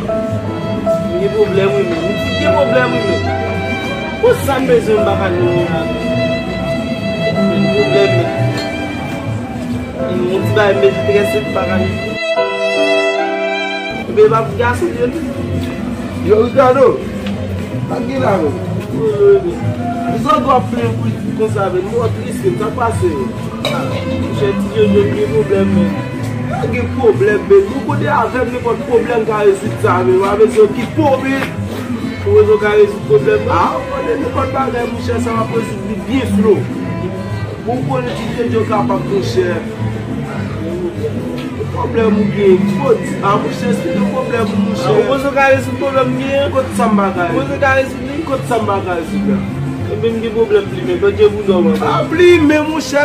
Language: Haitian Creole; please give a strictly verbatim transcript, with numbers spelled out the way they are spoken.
M gen pwoblèm wi menm. M gen pwoblèm wi menm. Pou sa m bezwen m pa ka jwenn moun la. M gen pwoblèm menm. Yon ti bagay m bezwen trè senp pa ka jwenn. Ebyen, m ap gason byen tou. Yo, Ricardo, sa k gen la menm? Kisa w ap plenn pou konsa menm? M twò tris menm, sa k pase menm? Ah, monchè, Ti Jojo, m gen pwoblèm menm. Pa gen pwoblèm menm. Nou kote avè m, nenpòt pwoblèm ka rezoud sa menm. Pa bezwen ki pwoblèm. Ou bezwen ka rezoud pwoblèm nan? Ah, ou konnen nenpòt bagay, monchè, sa w ap rezoud li byen slow. Bon, ou konnen Ti Jojo kapab, monchè. Pwoblèm ou gen, kot? Ah, monchè, se te pwoblèm ou, monchè. Ah, ou panse w ka rezoud pwoblèm m gen an? Kot sa m pa ka rezoud? Ou panse w ka rezoud li? Kot sa m pa ka rezoud la? Ebyen, m gen pwoblèm plimen, pa gen pou dòm ankò. Pa plimen, monchè.